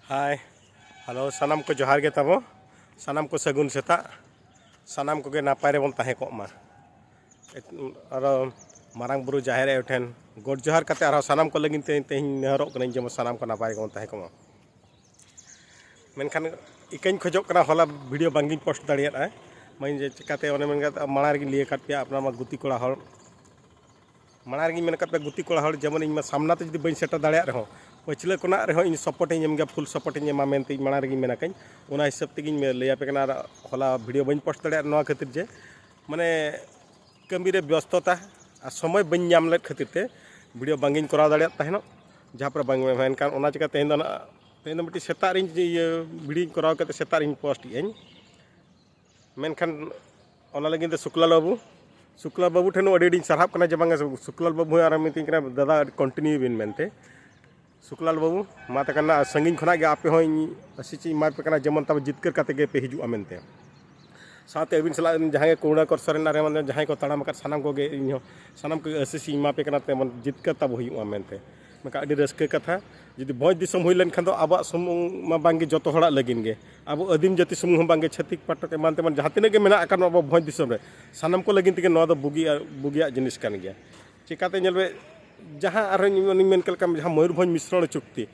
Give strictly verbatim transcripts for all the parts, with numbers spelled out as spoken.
ᱦᱟᱭ, hello, ᱥᱟᱱᱟᱢ ᱠᱚ ᱡᱚᱦᱟᱨ ᱜᱮ ᱛᱟᱵᱚ᱾ ᱥᱟᱱᱟᱢ ᱠᱚ ᱥᱟᱹᱜᱩᱱ ᱥᱮᱛᱟᱜ᱾ ᱥᱟᱱᱟᱢ ᱠᱚᱜᱮ ᱱᱟᱯᱟᱭ ᱨᱮᱵᱚᱱ ᱛᱟᱦᱮᱸ ᱠᱚᱜ ᱢᱟ᱾ ᱟᱨᱚ ᱢᱟᱨᱟᱝ ᱵᱩᱨᱩ ᱡᱟᱦᱮᱨ ᱟᱭᱳ ᱴᱷᱮᱱ ᱜᱚᱰ ᱡᱚᱦᱟᱨ ᱠᱟᱛᱮ ᱟᱨᱦᱚᱸ ᱥᱟᱱᱟᱢ ᱠᱚ ᱞᱟᱹᱜᱤᱫ ᱛᱮ ᱛᱮᱦᱮᱧ ᱱᱮᱦᱚᱨᱚᱜ ᱠᱟᱹᱱᱟᱹᱧ, ᱡᱮᱢᱚᱱ ᱥᱟᱱᱟᱢ ᱠᱚ ᱱᱟᱯᱟᱭ ᱜᱮᱵᱚᱱ ᱛᱟᱦᱮᱸ ᱠᱚᱜ ᱢᱟ᱾ ᱢᱮᱱᱠᱷᱟᱱ ᱤᱠᱟᱹᱧ ᱠᱷᱚᱡᱚᱜ ᱠᱟᱱᱟ, ᱦᱚᱞᱟ ᱵᱷᱤᱰᱤᱭᱳ ᱵᱟᱝᱜᱤᱧ ᱯᱳᱥᱴ ᱫᱟᱲᱮᱭᱟᱜᱼᱟ᱾ ᱢᱟᱱᱮ ᱡᱮ ᱪᱤᱠᱟᱹᱛᱮ ᱚᱱᱮ ᱢᱮᱱ ᱠᱟᱛᱮ ᱢᱟᱲᱟᱝ ᱨᱮᱜᱮᱧ ᱞᱟᱹᱭ ᱟᱠᱟᱫ ᱯᱮᱭᱟ, ᱟᱯᱱᱟᱨ ᱢᱟ ᱜᱩᱛᱤ ᱠᱚᱲᱟ ᱦᱚᱲ, ᱢᱟᱲᱟᱝ ᱨᱮᱜᱮᱧ ᱢᱮᱱ ᱟᱠᱟᱫ ᱯᱮᱭᱟ, ᱜᱩᱛᱤ ᱠᱚᱲᱟ ᱦᱚᱲ, ᱡᱮᱢᱚᱱ ᱤᱧ ᱢᱟ ᱥᱟᱢᱱᱟ ᱛᱮ ᱡᱩᱫᱤ ᱵᱟᱹᱧ ᱥᱮᱴᱮᱨ ᱫᱟᱲᱮᱭᱟᱜ ᱨᱮᱦᱚᱸ, ᱯᱟᱹᱪᱷᱞᱟᱹ ᱠᱷᱚᱱᱟᱜ ᱨᱮᱦᱚᱸ ᱤᱧ ᱥᱟᱯᱳᱨᱴ ᱤᱧ ᱮᱢ ᱜᱮᱭᱟ, ᱯᱷᱩᱞ ᱥᱟᱯᱳᱨᱴ ᱤᱧ ᱮᱢᱟ ᱢᱮᱱᱛᱮ ᱤᱧ ᱢᱟᱲᱟᱝ ᱨᱮᱜᱮᱧ ᱢᱮᱱ ᱟᱠᱟᱫᱟᱹᱧ᱾ ᱚᱱᱟ ᱦᱤᱥᱟᱹᱵ ᱛᱮᱜᱮᱧ ᱞᱟᱹᱭ ᱟᱯᱮ ᱠᱟᱱᱟ᱾ ᱟᱨ ᱦᱚᱞᱟ ᱵᱷᱤᱰᱤᱭᱳ ᱵᱟᱹᱧ ᱯᱳᱥᱴ ᱫᱟᱲᱮᱭᱟᱜᱼᱟ ᱱᱚᱣᱟ ᱠᱷᱟᱹᱛᱤᱨ ᱡᱮ, ᱢᱟᱱᱮ, ᱠᱟᱹᱢᱤ ᱨᱮ ᱵᱮᱥᱛᱚᱛᱟ ᱟᱨ ᱥᱚᱢᱚᱭ ᱵᱟᱹᱧ ᱧᱟᱢ ᱞᱮᱫ ᱠᱷᱟᱹᱛᱤᱨ ᱛᱮ ᱵᱷᱤᱰᱤᱭᱳ ᱵᱟᱝᱜᱤᱧ ᱠᱚᱨᱟᱣ ᱫᱟᱲᱮᱭᱟᱜ ᱛᱟᱦᱮᱱᱚᱜ, ᱡᱟᱦᱟᱸ ᱯᱚᱨᱮ ᱵᱟᱝ ᱢᱮᱱᱠᱷᱟᱱ ᱚᱱᱟ ᱪᱤᱠᱟᱹ ᱛᱮᱦᱮᱧ ᱫᱚ ᱱᱟᱜ, ᱛᱮᱦᱮᱧ ᱫᱚ ᱢᱤᱫᱴᱤᱡ ᱥᱮᱛᱟᱜ ᱨᱤᱧ ᱤᱭᱟᱹ ᱵᱷᱤᱰᱤᱭᱳᱧ ᱠᱚᱨᱟᱣ ᱠᱟᱛᱮ ᱥᱮᱛᱟᱜ ᱨᱤᱧ ᱯᱳᱥᱴ ᱮᱫᱟᱹᱧ᱾ ᱢᱮᱱᱠᱷᱟᱱ ᱚᱱᱟ ᱞᱟᱹᱜᱤᱫ ᱛᱮ ᱥᱩᱠᱞᱟᱞ ᱵᱟᱹᱵᱩ, ᱥᱩᱠᱞᱟᱞ ᱵᱟᱹᱵᱩ ᱴᱷᱮᱱ ᱦᱚᱸ ᱟᱹᱰᱤ ᱟᱹᱰᱤᱧ ᱥᱟᱨᱦᱟᱣ ᱠᱟᱱᱟ ᱡᱮ ᱵᱟᱝᱟ ᱥᱩᱠᱞᱟᱞ ᱵᱟᱹᱵᱩ ᱦᱚᱸ ᱟᱨᱚ ᱢᱤᱛᱟᱹᱧ ᱠᱟᱱᱟ, "ᱫᱟᱫᱟ, ᱟᱹᱰᱤ ᱠᱚᱱᱴᱤᱱᱤᱭᱩ ᱵᱤᱱ" ᱢᱮᱱᱛᱮ᱾ ᱥᱩᱠᱞᱟᱞ ᱵᱟᱹᱵᱩ, ᱢᱟ ᱛᱟᱠᱟᱱᱟ ᱥᱟᱺᱜᱤᱧ ᱠᱷᱚᱱᱟᱜ ᱜᱮ ᱟᱯᱮ ᱦᱚᱸᱧ ᱟᱥᱤᱥ ᱤᱧ ᱮᱢᱟ ᱯᱮ ᱠᱟᱱᱟ, ᱡᱮᱢᱚᱱ ᱛᱟᱵᱚ ᱡᱤᱛᱠᱟᱹᱨ ᱠᱟᱛᱮ ᱜᱮ ᱯᱮ ᱦᱤᱡᱩᱜᱼᱟ ᱢᱮᱱᱛᱮ᱾ ᱥᱟᱶᱛᱮ ᱟᱹᱵᱤᱱ ᱥᱟᱞᱟᱜ ᱨᱮᱱ ᱡᱟᱦᱟᱸᱭ ᱜᱮ ᱠᱚᱨᱩᱬᱟᱠᱚᱨ ᱥᱚᱨᱮᱱ ᱟᱨ ᱮᱢᱟᱱ ᱡᱟᱦᱟᱸᱭ ᱠᱚ ᱛᱟᱲᱟᱢ ᱟᱠᱟᱫ, ᱥᱟᱱᱟᱢ ᱠᱚᱜᱮ ᱤᱧ ᱦᱚᱸ ᱥᱟᱱᱟᱢ ᱠᱚᱜᱮ ᱟᱥᱤᱥ ᱤᱧ ᱮᱢᱟ ᱯᱮ ᱠᱟᱱᱟ, ᱛᱮᱢᱚᱱ ᱡᱤᱛᱠᱟᱹᱨ ᱛᱟᱵᱚ ᱦᱩᱭᱩᱜᱼᱟ ᱢᱮᱱᱛᱮ᱾ ᱢᱮᱱᱠᱷᱟᱱ ᱟᱹᱰᱤ ᱨᱟᱹᱥᱠᱟᱹ ᱠᱟᱛᱷᱟ, ᱡᱩᱫᱤ ᱵᱷᱚᱸᱡᱽ ᱫᱤᱥᱚᱢ ᱦᱩᱭ ᱞᱮᱱᱠᱷᱟᱱ ᱫᱚ ᱟᱵᱚᱣᱟᱜ ᱥᱩᱢᱩᱝ ᱢᱟ ᱵᱟᱝᱜᱮ, ᱡᱚᱛᱚ ᱦᱚᱲᱟᱜ ᱞᱟᱹᱜᱤᱫ ᱜᱮ, ᱟᱵᱚ ᱟᱹᱫᱤᱢ ᱡᱟᱹᱛᱤ ᱥᱩᱢᱩᱝ ᱦᱚᱸ ᱵᱟᱝᱜᱮ, ᱪᱷᱟᱹᱛᱤᱠ ᱯᱟᱴᱚᱠ ᱮᱢᱟᱱ ᱛᱮᱢᱟᱱ ᱡᱟᱦᱟᱸ ᱛᱤᱱᱟᱹᱜ ᱜᱮ ᱢᱮᱱᱟᱜ ᱟᱠᱟᱫ ᱟᱵᱚ ᱵᱷᱚᱸᱡᱽ ᱫᱤᱥᱚᱢ ᱨᱮ, ᱥᱟᱱᱟᱢ ᱠᱚ ᱞᱟᱹᱜᱤᱫ ᱛᱮᱜᱮ ᱱᱚᱣᱟ ᱫᱚ ᱵᱩᱜᱤᱭᱟᱜ, ᱵᱩᱜᱤᱭᱟᱜ ᱡᱤᱱᱤᱥ ᱠᱟᱱ ᱜᱮᱭᱟ᱾ ᱪᱤᱠᱟᱹᱛᱮ ᱧᱮᱞ ᱢᱮ, ᱡᱟᱦᱟᱸ ᱟᱨᱦᱚᱸ ᱤᱧ ᱚᱱᱮᱧ ᱢᱮᱱ ᱠᱮᱫ ᱞᱮᱠᱟ, ᱡᱟᱦᱟᱸ ᱢᱚᱭᱩᱨᱵᱷᱚᱸᱡᱽ ᱢᱤᱥᱨᱚᱬ ᱪᱩᱠᱛᱤ,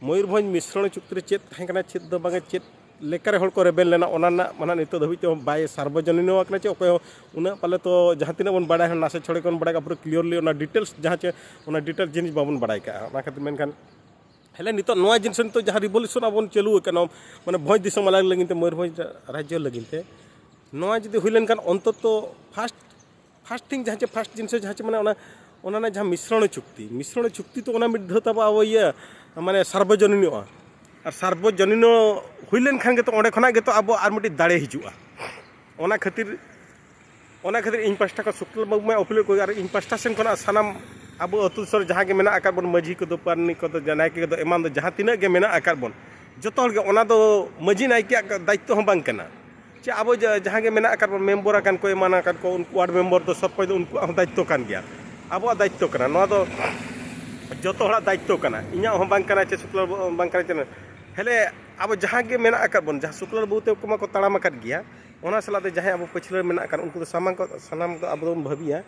ᱢᱚᱭᱩᱨᱵᱷᱚᱸᱡᱽ ᱢᱤᱥᱨᱚᱬ ᱪᱩᱠᱛᱤ ᱨᱮ ᱪᱮᱫ ᱛᱟᱦᱮᱸ ᱠᱟᱱᱟ, ᱪᱮᱫ ᱫᱚ ᱵᱟᱝᱟ, ᱪᱮᱫ ᱞᱮᱠᱟᱨᱮ ᱦᱚᱲ ᱠᱚ ᱨᱮᱵᱮᱱ ᱞᱮᱱᱟ, ᱚᱱᱟ ᱨᱮᱱᱟᱜ ᱢᱟᱱᱮ ᱱᱤᱛᱚᱜ ᱫᱷᱟᱹᱵᱤᱡ ᱛᱮᱦᱚᱸ ᱵᱟᱭ ᱥᱟᱨᱵᱚᱡᱚᱱᱤᱱᱚ ᱟᱠᱟᱱᱟ, ᱪᱮ ᱚᱠᱚᱭ ᱦᱚᱸ ᱩᱱᱟᱹᱜ ᱯᱟᱞᱮ ᱛᱚ ᱡᱟᱦᱟᱸ ᱛᱤᱱᱟᱹᱜ ᱵᱚᱱ ᱵᱟᱲᱟᱭᱟ, ᱱᱟᱥᱮ ᱪᱷᱚᱲᱮ ᱠᱷᱚᱱ ᱵᱟᱲᱟᱭ ᱠᱟᱜᱼᱟ, ᱯᱩᱨᱟᱹ ᱠᱞᱤᱭᱟᱨᱞᱤ ᱚᱱᱟ ᱰᱤᱴᱮᱞᱥ ᱡᱟᱦᱟᱸ ᱪᱮ ᱚᱱᱟ ᱰᱤᱴᱮᱞᱥ ᱡᱤᱱᱤᱥ ᱵᱟᱵᱚᱱ ᱵᱟᱲᱟᱭ ᱠᱟᱜᱼᱟ᱾ ᱚᱱᱟ ᱠᱷᱟᱹᱛᱤᱨ ᱢᱮᱱᱠᱷᱟᱱ ᱦᱮᱞᱮ ᱱᱤᱛᱚᱜ ᱱᱚᱣᱟ ᱡᱤᱱᱤᱥ ᱱᱤᱛᱚᱜ ᱡᱟᱦᱟᱸ ᱨᱤᱵᱷᱚᱞᱩᱥᱚᱱ ᱟᱵᱚᱱ ᱪᱟᱹᱞᱩ ᱟᱠᱟᱫ ᱱᱚᱣᱟ, ᱢᱟᱱᱮ ᱵᱷᱚᱸᱡᱽ ᱫᱤᱥᱚᱢ ᱟᱞᱟᱜᱽ ᱞᱟᱹᱜᱤᱫ ᱛᱮ, ᱢᱚᱭᱩᱨᱵᱷᱚᱸᱡᱽ ᱨᱟᱡᱽᱡᱚ ᱞᱟᱹᱜᱤᱫ ᱛᱮ, ᱱᱚᱣᱟ ᱡᱩᱫᱤ ᱦᱩᱭ ᱞᱮᱱᱠᱷᱟᱱ ᱚᱱᱛᱚᱛᱚ ᱯᱷᱟᱥᱴ, ᱯᱷᱟᱥᱴ ᱛᱷᱤᱝ ᱡᱟᱦᱟᱸ ᱪᱮ ᱯᱷᱟᱥᱴ ᱡᱤᱱᱤᱥ ᱡᱟᱦᱟᱸ ᱪᱮ ᱢᱟᱱᱮ ᱚᱱᱟ, ᱚᱱᱟ ᱨᱮᱱᱟᱜ ᱡᱟᱦᱟᱸ ᱢᱤᱥᱨᱚᱬ ᱪᱩᱠᱛᱤ, ᱢᱤᱥᱨᱚᱬ ᱪᱩᱠᱛᱤ ᱛᱚ ᱚᱱᱟ ᱢᱤᱫ ᱫᱷᱟᱣ ᱛᱟᱵᱚ ᱟᱵᱚ ᱤᱭᱟᱹ ᱢᱟᱱᱮ ᱥᱟᱨᱵᱚᱡᱚᱱᱤᱱᱚᱜᱼᱟ᱾ ᱟᱨ ᱥᱟᱨᱵᱚᱡᱚᱱᱤᱱᱚ ᱦᱩᱭ ᱞᱮᱱᱠᱷᱟᱱ ᱜᱮᱛᱚ ᱚᱸᱰᱮ ᱠᱷᱚᱱᱟᱜ ᱜᱮᱛᱚ ᱟᱵᱚ ᱟᱨ ᱢᱤᱫᱴᱤᱡ ᱫᱟᱲᱮ ᱦᱤᱡᱩᱜᱼᱟ᱾ ᱚᱱᱟ ᱠᱷᱟᱹᱛᱤᱨ, ᱚᱱᱟ ᱠᱷᱟᱹᱛᱤᱨ ᱤᱧ ᱯᱟᱥᱴᱟ ᱠᱷᱚᱱ ᱥᱩᱠᱞᱟᱞ ᱵᱟᱹᱵᱩ ᱢᱟᱭ ᱟᱹᱯᱤᱞᱮᱫ ᱠᱚᱜᱮ, ᱟᱨ ᱤᱧ ᱯᱟᱥᱴᱟ ᱥᱮᱱ ᱠᱷᱚᱱᱟᱜ ᱥᱟᱱᱟᱢ ᱟᱵᱚ ᱟᱹᱛᱩ ᱫᱤᱥᱚᱢ ᱨᱮ ᱡᱟᱦᱟᱸ ᱜᱮ ᱢᱮᱱᱟᱜ ᱟᱠᱟᱫ ᱵᱚᱱ, ᱢᱟᱹᱡᱷᱤ ᱠᱚᱫᱚ, ᱯᱟᱨᱟᱱᱤᱠ ᱠᱚᱫᱚ, ᱱᱟᱭᱠᱮ ᱠᱚᱫᱚ, ᱮᱢᱟᱱ ᱫᱚ ᱡᱟᱦᱟᱸ ᱛᱤᱱᱟᱹᱜ ᱜᱮ ᱢᱮᱱᱟᱜ ᱟᱠᱟᱫ ᱵᱚᱱ, ᱡᱚᱛᱚ ᱦᱚᱲ ᱜᱮ, ᱚᱱᱟ ᱫᱚ ᱢᱟᱹᱡᱷᱤ ᱱᱟᱭᱠᱮᱭᱟᱜ ᱫᱟᱭᱤᱛᱛᱚ ᱦᱚᱸ ᱵᱟᱝ ᱠᱟᱱᱟ᱾ ᱪᱮ ᱟᱵᱚ ᱡᱟ-, ᱡᱟᱦᱟᱸ ᱜᱮ ᱢᱮᱱᱟᱜ ᱟᱠᱟᱫ ᱵᱚᱱ, ᱢᱮᱢᱵᱚᱨ ᱟᱠᱟᱱ ᱠᱚ, ᱮᱢᱟᱱ ᱟᱠᱟᱱ ᱠᱚ, ᱩᱱᱠᱩ ᱣᱟᱨᱰ ᱢᱮᱢᱵᱚᱨ ᱫᱚ, ᱥᱚᱨᱯᱚᱧᱪ ᱫᱚ, ᱩᱱᱠᱩᱣᱟᱜ ᱦᱚᱸ ᱫᱟᱭᱤᱛᱛᱚ ᱠᱟᱱ ᱜᱮᱭᱟ, ᱟᱵᱚᱣᱟᱜ ᱫᱟᱭᱤᱛᱛᱚ ᱠᱟᱱᱟ᱾ ᱱᱚᱣᱟ ᱫᱚ ᱡᱚᱛᱚ ᱦᱚᱲᱟᱜ ᱫᱟᱭᱤᱛᱛᱚ ᱠᱟᱱᱟ, ᱤᱧᱟᱹᱜ ᱦᱚᱸ ᱵᱟᱝ ᱠᱟᱱᱟ ᱪᱮ ᱥᱩᱠᱞᱟᱞ ᱵᱟᱹᱵᱩᱣᱟᱜ ᱦᱚᱸ ᱵᱟᱝ ᱠᱟᱱᱟ ᱪᱮ᱾ ᱦᱮᱞᱮ, ᱟᱵᱚ ᱡᱟᱦᱟᱸ ᱜᱮ ᱢᱮᱱᱟᱜ ᱟᱠᱟᱫ ᱵᱚᱱ, ᱡᱟᱦᱟᱸ ᱥᱩᱠᱞᱟᱞ ᱵᱟᱹᱵᱩ ᱛᱟᱠᱚ ᱢᱟᱠᱚ ᱛᱟᱲᱟᱢ ᱟᱠᱟᱫ ᱜᱮᱭᱟ, ᱚᱱᱟ ᱥᱟᱞᱟᱜ ᱛᱮ ᱡᱟᱦᱟᱸᱭ ᱟᱵᱚ ᱯᱟᱹᱪᱷᱞᱟᱹ ᱨᱮ ᱢᱮᱱᱟᱜ ᱟᱠᱟᱫ, ᱩᱱᱠᱩ ᱫᱚ ᱥᱟᱱᱟᱢ ᱠᱚ, ᱥᱟᱱᱟᱢ ᱫᱚ ᱟᱵᱚ ᱫᱚᱵᱚᱱ ᱵᱷᱟᱹᱵᱤᱭᱟ᱾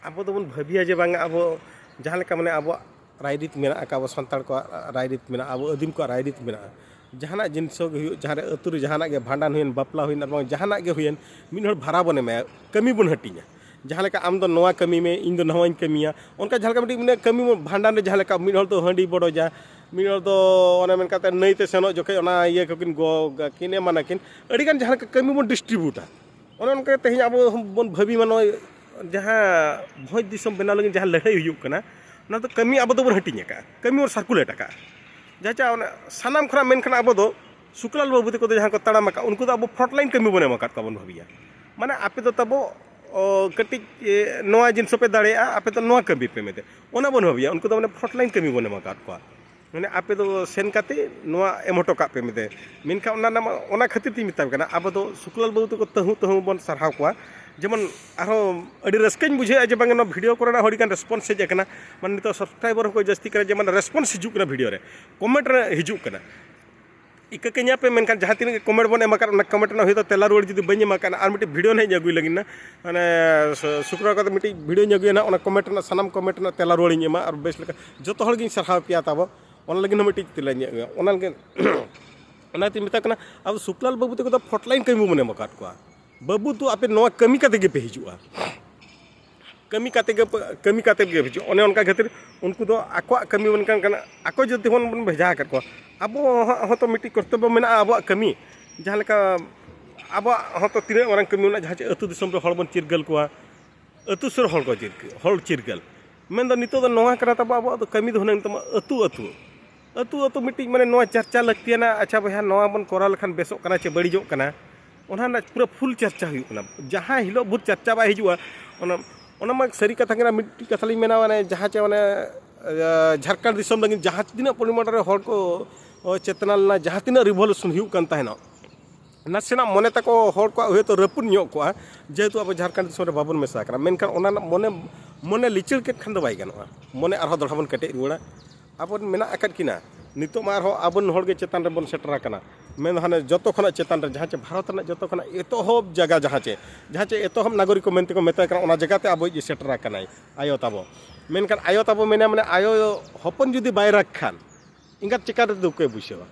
ᱟᱵᱚ ᱫᱚᱵᱚᱱ ᱵᱷᱟᱹᱵᱤᱭᱟ ᱡᱮ ᱵᱟᱝ, ᱟᱵᱚ ᱡᱟᱦᱟᱸ ᱞᱮᱠᱟ, ᱢᱟᱱᱮ, ᱟᱵᱚᱣᱟᱜ ᱨᱟᱭᱨᱤᱛ ᱢᱮᱱᱟᱜ ᱟᱠᱟᱫ, ᱟᱵᱚ ᱥᱟᱱᱛᱟᱲ ᱠᱚᱣᱟᱜ ᱨᱟᱭᱨᱤᱛ ᱢᱮᱱᱟᱜᱼᱟ, ᱟᱵᱚ ᱟᱹᱫᱤᱢ ᱠᱚᱣᱟᱜ ᱨᱟᱭᱨᱤᱛ ᱢᱮᱱᱟᱜᱼᱟ᱾ ᱡᱟᱦᱟᱱᱟᱜ ᱡᱤᱱᱤᱥ ᱜᱮ ᱦᱩᱭᱩᱜ, ᱡᱟᱦᱟᱸ ᱨᱮ ᱟᱹᱛᱩ ᱨᱮ ᱡᱟᱦᱟᱱᱟᱜ ᱜᱮ ᱵᱷᱟᱸᱰᱟᱱ ᱦᱩᱭᱮᱱ, ᱵᱟᱯᱞᱟ ᱦᱩᱭᱮᱱ, ᱟᱨ ᱵᱟᱝ ᱡᱟᱦᱟᱱᱟᱜ ᱜᱮ ᱦᱩᱭᱮᱱ, ᱢᱤᱫ ᱦᱚᱲ ᱵᱷᱟᱨᱟ ᱵᱚᱱ ᱮᱢᱟᱭᱟ, ᱠᱟᱹᱢᱤ ᱵᱚᱱ ᱦᱟᱹᱴᱤᱧᱟ᱾ ᱡᱟᱦᱟᱸ ᱞᱮᱠᱟ ᱟᱢ ᱫᱚ ᱱᱚᱣᱟ ᱠᱟᱹᱢᱤ ᱢᱮ, ᱤᱧ ᱫᱚ ᱱᱚᱣᱟᱧ ᱠᱟᱹᱢᱤᱭᱟ, ᱚᱱᱠᱟ ᱡᱟᱦᱟᱸ ᱞᱮᱠᱟ ᱢᱤᱫᱴᱤᱡ, ᱢᱟᱱᱮ, ᱠᱟᱹᱢᱤ ᱵᱷᱟᱸᱰᱟᱱ ᱨᱮ ᱡᱟᱦᱟᱸ ᱞᱮᱠᱟ ᱢᱤᱫ ᱦᱚᱲ ᱫᱚ ᱦᱟᱺᱰᱤ ᱵᱚᱰᱚᱡᱟ, ᱢᱤᱫ ᱦᱚᱲ ᱫᱚ ᱚᱱᱮ ᱢᱮᱱ ᱠᱟᱛᱮ ᱱᱟᱹᱭ ᱛᱮ ᱥᱮᱱᱚᱜ ᱡᱚᱠᱷᱮᱡ ᱚᱱᱟ ᱤᱭᱟᱹ ᱠᱚᱠᱤᱱ ᱜᱚᱜᱟ ᱠᱤᱱ, ᱮᱢᱟᱱᱟ ᱠᱤᱱ, ᱟᱹᱰᱤᱜᱟᱱ ᱡᱟᱦᱟᱸ ᱞᱮᱠᱟ ᱠᱟᱹᱢᱤ ᱵᱚᱱ ᱰᱤᱥᱴᱨᱤᱵᱤᱭᱩᱴᱟ᱾ ᱚᱱᱮ ᱚᱱᱠᱟ ᱛᱮᱦᱮᱧ ᱟᱵᱚ ᱵᱚᱱ ᱵᱷᱟᱹᱵᱤ ᱢᱟ, ᱱᱚᱜᱼᱚᱭ ᱡᱟᱦᱟᱸ ᱵᱷᱚᱸᱡᱽ ᱫᱤᱥᱚᱢ ᱵᱮᱱᱟᱣ ᱞᱟᱹᱜᱤᱫ ᱡᱟᱦᱟᱸ ᱞᱟᱹᱲᱦᱟᱹᱭ ᱦᱩᱭᱩᱜ ᱠᱟᱱᱟ, ᱚᱱᱟ ᱫᱚ ᱠᱟᱹᱢᱤ ᱟᱵᱚ ᱫᱚᱵᱚᱱ ᱦᱟᱹᱴᱤᱧ ᱟᱠᱟᱫᱼᱟ, ᱠᱟᱹᱢᱤ ᱵᱚᱱ ᱥᱟᱨᱠᱩᱞᱮᱴ ᱟᱠᱟᱫᱼᱟ᱾ ᱡᱟᱦᱟᱸ ᱪᱮ ᱚᱱᱟ ᱥᱟᱱᱟᱢ ᱠᱷᱚᱱᱟᱜ ᱢᱮᱱᱠᱷᱟᱱ ᱟᱵᱚ ᱫᱚ ᱥᱩᱠᱞᱟᱞ ᱵᱟᱹᱵᱩ ᱛᱟᱠᱚ ᱫᱚ ᱡᱟᱦᱟᱸ ᱠᱚ ᱛᱟᱲᱟᱢ ᱟᱠᱟᱫ, ᱩᱱᱠᱩ ᱫᱚ ᱟᱵᱚ ᱯᱷᱨᱚᱱᱴ ᱞᱟᱭᱤᱱ ᱠᱟᱹᱢᱤ ᱵᱚᱱ ᱮᱢ ᱟᱠᱟᱫ ᱠᱚᱣᱟ ᱵᱚᱱ ᱵᱷᱟᱹᱵᱤᱭᱟ᱾ ᱢᱟᱱᱮ ᱟᱯᱮ ᱫᱚ ᱛᱟᱵᱚ, ᱚ, ᱠᱟᱹᱴᱤᱡ, ᱮ, ᱱᱚᱣᱟ ᱡᱤᱱᱤᱥ ᱦᱚᱸᱯᱮ ᱫᱟᱲᱮᱭᱟᱜᱼᱟ, ᱟᱯᱮ ᱫᱚ ᱱᱚᱣᱟ ᱠᱟᱹᱢᱤ ᱯᱮ ᱢᱮᱱᱛᱮ, ᱚᱱᱟ ᱵᱚᱱ ᱵᱷᱟᱹᱵᱤᱭᱟ᱾ ᱩᱱᱠᱩ ᱫᱚ ᱢᱟᱱᱮ ᱯᱷᱨᱚᱱᱴ ᱞᱟᱭᱤᱱ ᱠᱟᱹᱢᱤ ᱵᱚᱱ ᱮᱢ ᱟᱠᱟᱫ ᱠᱚᱣᱟ᱾ ᱢᱟᱱᱮ ᱟᱯᱮ ᱫᱚ ᱥᱮᱱ ᱠᱟᱛᱮ ᱱᱚᱣᱟ ᱮᱢ ᱦᱚᱴᱚ ᱠᱟᱜ ᱯᱮ ᱢᱮᱱᱛᱮ᱾ ᱢᱮᱱᱠᱷᱟᱱ ᱚᱱᱟ ᱨᱮᱱᱟᱜ ᱢᱟ, ᱚᱱᱟ ᱠᱷᱟᱹᱛᱤᱨ ᱛᱤᱧ ᱢᱮᱛᱟᱢ ᱠᱟᱱᱟ, ᱟᱵᱚ ᱫᱚ ᱥᱩᱠᱞᱟᱞ ᱵᱟᱹᱵᱩ ᱛᱟᱠᱚ ᱛᱟᱹᱦᱩ ᱛᱟᱹᱦᱩ ᱵᱚᱱ ᱥᱟᱨᱦᱟᱣ ᱠᱚᱣᱟ᱾ ᱡᱮᱢᱚᱱ ᱟᱨᱦᱚᱸ ᱟᱹᱰᱤ ᱨᱟᱹᱥᱠᱟᱹᱧ ᱵᱩᱡᱷᱟᱹᱣᱮᱫᱼᱟ ᱡᱮ ᱵᱟᱝ, ᱱᱚᱣᱟ ᱵᱷᱤᱰᱤᱭᱳ ᱠᱚᱨᱮᱱᱟᱜ ᱦᱚᱸ ᱟᱹᱰᱤᱜᱟᱱ ᱨᱮᱥᱯᱚᱱᱥ ᱦᱮᱡ ᱟᱠᱟᱱᱟ, ᱢᱟᱱᱮ ᱱᱤᱛᱚᱜ ᱥᱟᱵᱥᱠᱨᱟᱭᱵᱟᱨ ᱦᱚᱸᱠᱚ ᱡᱟᱹᱥᱛᱤ ᱠᱟᱱᱟ, ᱡᱮ ᱢᱟᱱᱮ ᱨᱮᱥᱯᱚᱱᱥ ᱦᱤᱡᱩᱜ ᱠᱟᱱᱟ, ᱵᱷᱤᱰᱤᱭᱳ ᱨᱮ ᱠᱚᱢᱮᱱᱴ ᱨᱮ ᱦᱤᱡᱩᱜ ᱠᱟᱱᱟ᱾ ᱤᱠᱟᱹ ᱠᱟᱹᱧᱟ ᱯᱮ, ᱢᱮᱱᱠᱷᱟᱱ ᱡᱟᱦᱟᱸ ᱛᱤᱱᱟᱹᱜ ᱜᱮ ᱠᱚᱢᱮᱱᱴ ᱵᱚᱱ ᱮᱢ ᱟᱠᱟᱫ, ᱚᱱᱟ ᱠᱚᱢᱮᱱᱴ ᱨᱮᱱᱟᱜ ᱦᱚᱭᱛᱳ ᱛᱮᱞᱟ ᱨᱩᱣᱟᱹᱲ ᱡᱩᱫᱤ ᱵᱟᱹᱧ ᱮᱢ ᱟᱠᱟᱫ, ᱟᱨ ᱢᱤᱫᱴᱤᱡ ᱵᱷᱤᱰᱤᱭᱳ ᱱᱟᱦᱟᱜ ᱤᱧ ᱟᱹᱜᱩᱭ ᱞᱟᱹᱜᱤᱫ ᱱᱟ, ᱢᱟᱱᱮ ᱥᱩ-, ᱥᱩᱠᱨᱚᱵᱟᱨ ᱠᱟᱛᱮ ᱢᱤᱫᱴᱤᱡ ᱵᱷᱤᱰᱤᱭᱳᱧ ᱟᱹᱜᱩᱭᱟ ᱱᱟᱦᱟᱜ, ᱚᱱᱟ ᱠᱚᱢᱮᱱᱴ ᱨᱮᱱᱟᱜ, ᱥᱟᱱᱟᱢ ᱠᱚᱢᱮᱱᱴ ᱨᱮᱱᱟᱜ ᱛᱮᱞᱟ ᱨᱩᱣᱟᱹᱲᱤᱧ ᱮᱢᱟ, ᱟᱨ ᱵᱮᱥ ᱞᱮᱠᱟ ᱡᱚᱛᱚ ᱦᱚᱲ ᱜᱤᱧ ᱥᱟᱨᱦᱟᱣ ᱯᱮᱭᱟ ᱛᱟᱵᱚ᱾ ᱚᱱᱟ ᱞᱟᱹᱜᱤᱫ ᱦᱚᱸ ᱢᱤᱫᱴᱤᱡ ᱛᱮᱞᱟᱧ ᱮᱢᱟ᱾ ᱚᱱᱟ ᱞᱟᱹᱜᱤᱫ ᱚᱱᱟᱛᱤᱧ ᱢᱮᱛᱟ ᱠᱟᱱᱟ, ᱟᱵᱚ ᱥᱩᱠᱞᱟᱞ ᱵᱟᱹᱵᱩ ᱛᱟᱠᱚ ᱫᱚ ᱯᱷᱨᱚᱱᱴ ᱞᱟᱭᱤᱱ ᱠᱟᱹᱢᱤ ᱵᱚᱱ ᱮᱢ ᱟᱠᱟᱫ ᱠᱚᱣᱟ᱾ ᱵᱟᱹᱵᱩ, ᱛᱚ ᱟᱯᱮ ᱱᱚᱣᱟ ᱠᱟᱹᱢᱤ ᱠᱟᱛᱮ ᱜᱮᱯᱮ ᱦᱤᱡᱩᱜᱼᱟ, ᱠᱟᱹᱢᱤ ᱠᱟᱛᱮ ᱜᱮ, ᱠᱟᱹᱢᱤ ᱠᱟᱛᱮ ᱜᱮ ᱦᱤᱡᱩᱜᱼᱟ᱾ ᱚᱱᱮ ᱚᱱᱠᱟ ᱠᱷᱟᱹᱛᱤᱨ ᱩᱱᱠᱩ ᱫᱚ ᱟᱠᱚᱣᱟᱜ ᱠᱟᱹᱢᱤ ᱢᱮᱱᱠᱷᱟᱱ ᱠᱟᱱᱟ, ᱟᱠᱚ ᱡᱩᱫᱤ ᱵᱚᱱ, ᱵᱚᱱ ᱵᱷᱮᱡᱟ ᱟᱠᱟᱫ ᱠᱚᱣᱟ, ᱟᱵᱚᱣᱟᱜ ᱦᱚᱸᱛᱚ ᱢᱤᱫᱴᱤᱡ ᱠᱚᱨᱛᱚᱵᱵᱚ ᱢᱮᱱᱟᱜᱼᱟ, ᱟᱵᱚᱣᱟᱜ ᱠᱟᱹᱢᱤ᱾ ᱡᱟᱦᱟᱸ ᱞᱮᱠᱟ ᱟᱵᱚᱣᱟᱜ ᱦᱚᱸᱛᱚ ᱛᱤᱱᱟᱹᱜ ᱢᱟᱨᱟᱝ ᱠᱟᱹᱢᱤ ᱢᱮᱱᱟᱜᱼᱟ, ᱡᱟᱦᱟᱸ ᱪᱮ ᱟᱹᱛᱩ ᱫᱤᱥᱚᱢ ᱨᱮ ᱦᱚᱲ ᱵᱚᱱ ᱪᱤᱨᱜᱟᱹᱞ ᱠᱚᱣᱟ, ᱟᱹᱛᱩ ᱥᱩᱨ ᱦᱚᱲ ᱠᱚ ᱪᱤᱨᱜᱟᱹᱞ, ᱦᱚᱲ ᱪᱤᱨᱜᱟᱹᱞ᱾ ᱢᱮᱱᱫᱚ ᱱᱤᱛᱚᱜ ᱫᱚ ᱱᱚᱣᱟ ᱠᱟᱱᱟ ᱛᱟᱵᱚ, ᱟᱵᱚᱣᱟᱜ ᱫᱚ ᱠᱟᱹᱢᱤ ᱫᱚ ᱦᱩᱱᱟᱹᱝ ᱛᱟᱢᱟ ᱟᱹᱛᱩ ᱟᱹᱛᱩ᱾ ᱟᱹᱛᱩ ᱟᱹᱛᱩ ᱢᱤᱫᱴᱤᱡ, ᱢᱟᱱᱮ, ᱱᱚᱣᱟ ᱪᱟᱨᱪᱟ ᱞᱟᱹᱠᱛᱤᱭᱟᱱᱟ, ᱟᱪᱪᱷᱟ ᱵᱚᱭᱦᱟ, ᱱᱚᱣᱟ ᱵᱚᱱ ᱠᱚᱨᱟᱣ ᱞᱮᱠᱷᱟᱱ ᱵᱮᱥᱚᱜ ᱠᱟᱱᱟ ᱪᱮ ᱵᱟᱹᱲᱤᱡᱚᱜ ᱠᱟᱱᱟ, ᱚᱱᱟ ᱨᱮᱱᱟᱜ ᱯᱩᱨᱟᱹ ᱯᱷᱩᱞ ᱪᱟᱨᱪᱟ ᱦᱩᱭᱩᱜ ᱠᱟᱱᱟ᱾ ᱡᱟᱦᱟᱸ ᱦᱤᱞᱳᱜ ᱵᱷᱳᱨ ᱪᱟᱨᱪᱟ ᱵᱟᱭ ᱦᱤᱡᱩᱜᱼᱟ, ᱚᱱᱟ, ᱚᱱᱟ ᱢᱟ ᱥᱟᱹᱨᱤ ᱠᱟᱛᱷᱟ ᱠᱟᱱᱟ᱾ ᱢᱤᱫᱴᱤᱡ ᱠᱟᱛᱷᱟ ᱞᱤᱧ ᱢᱮᱱᱟ, ᱢᱟᱱᱮ, ᱡᱟᱦᱟᱸ ᱪᱮ, ᱢᱟᱱᱮ, ᱡᱷᱟᱲᱠᱷᱚᱸᱰ ᱫᱤᱥᱚᱢ ᱞᱟᱹᱜᱤᱫ ᱡᱟᱦᱟᱸ ᱛᱤᱱᱟᱹᱜ ᱯᱚᱨᱤᱢᱟᱱ ᱨᱮ ᱦᱚᱲ ᱠᱚ ᱪᱮᱛᱱᱟ ᱞᱮᱱᱟ, ᱡᱟᱦᱟᱸ ᱛᱤᱱᱟᱹᱜ ᱨᱤᱵᱷᱚᱞᱩᱥᱚᱱ ᱦᱩᱭᱩᱜ ᱠᱟᱱ ᱛᱟᱦᱮᱱᱟ, ᱱᱟᱥᱮᱱᱟᱜ ᱢᱚᱱᱮ ᱛᱟᱠᱚ ᱦᱚᱲ ᱠᱚᱣᱟᱜ ᱦᱚᱭᱛᱳ ᱨᱟᱹᱯᱩᱫ ᱧᱚᱜ ᱠᱚᱜᱼᱟ, ᱡᱮᱦᱮᱛᱩ ᱟᱵᱚ ᱡᱷᱟᱲᱠᱷᱚᱸᱰ ᱫᱤᱥᱚᱢ ᱨᱮ ᱵᱟᱵᱚᱱ ᱢᱮᱥᱟ ᱟᱠᱟᱱᱟ᱾ ᱢᱮᱱᱠᱷᱟᱱ ᱚᱱᱟ ᱨᱮᱱᱟᱜ ᱢᱚᱱᱮ, ᱢᱚᱱᱮ ᱞᱤᱪᱟᱹᱲ ᱠᱮᱫ ᱠᱷᱟᱱ ᱫᱚ ᱵᱟᱭ ᱜᱟᱱᱚᱜᱼᱟ᱾ ᱢᱚᱱᱮ ᱟᱨᱦᱚᱸ ᱫᱚᱦᱲᱟ ᱵᱚᱱ ᱠᱮᱴᱮᱡ ᱨᱩᱣᱟᱹᱲᱟ᱾ ᱟᱵᱚ ᱨᱮᱱ ᱢᱮᱱᱟᱜ ᱟᱠᱟᱫ ᱠᱤᱱᱟ, ᱱᱤᱛᱚᱜ ᱢᱟ ᱟᱨᱦᱚᱸ ᱟᱵᱚ ᱨᱮᱱ ᱦᱚᱲ ᱜᱮ ᱪᱮᱛᱟᱱ ᱨᱮᱵᱚᱱ ᱥᱮᱴᱮᱨ ᱟᱠᱟᱱᱟ᱾ ᱢᱮᱱ ᱫᱚ ᱦᱟᱱᱮ ᱡᱚᱛᱚ ᱠᱷᱚᱱᱟᱜ ᱪᱮᱛᱟᱱ ᱨᱮ ᱡᱟᱦᱟᱸ ᱪᱮ ᱵᱷᱟᱨᱚᱛ ᱨᱮᱱᱟᱜ ᱡᱚᱛᱚ ᱠᱷᱚᱱᱟᱜ ᱮᱛᱚᱦᱚᱵ ᱡᱟᱭᱜᱟ ᱡᱟᱦᱟᱸ ᱪᱮ, ᱡᱟᱦᱟᱸ ᱪᱮ ᱮᱛᱚᱦᱚᱵ ᱱᱟᱜᱚᱨᱤᱠ ᱠᱚ ᱢᱮᱱᱛᱮ ᱠᱚ ᱢᱮᱛᱟᱭ ᱠᱟᱱᱟ, ᱚᱱᱟ ᱡᱟᱭᱜᱟ ᱛᱮ ᱟᱵᱚᱭᱤᱡ ᱥᱮᱴᱮᱨ ᱟᱠᱟᱱᱟᱭ ᱟᱭᱳ ᱛᱟᱵᱚ᱾ ᱢᱮᱱᱠᱷᱟᱱ ᱟᱭᱳ ᱛᱟᱵᱚ ᱢᱮᱱᱟ, ᱢᱟᱱᱮ ᱟᱭᱳ ᱦᱚᱯᱚᱱ ᱡᱩᱫᱤ ᱵᱟᱭ ᱨᱟᱜᱽ ᱠᱷᱟᱱ ᱮᱸᱜᱟᱛ ᱪᱮᱠᱟ ᱨᱮ ᱫᱩᱠᱮ ᱵᱩᱡᱷᱟᱹᱣᱟ?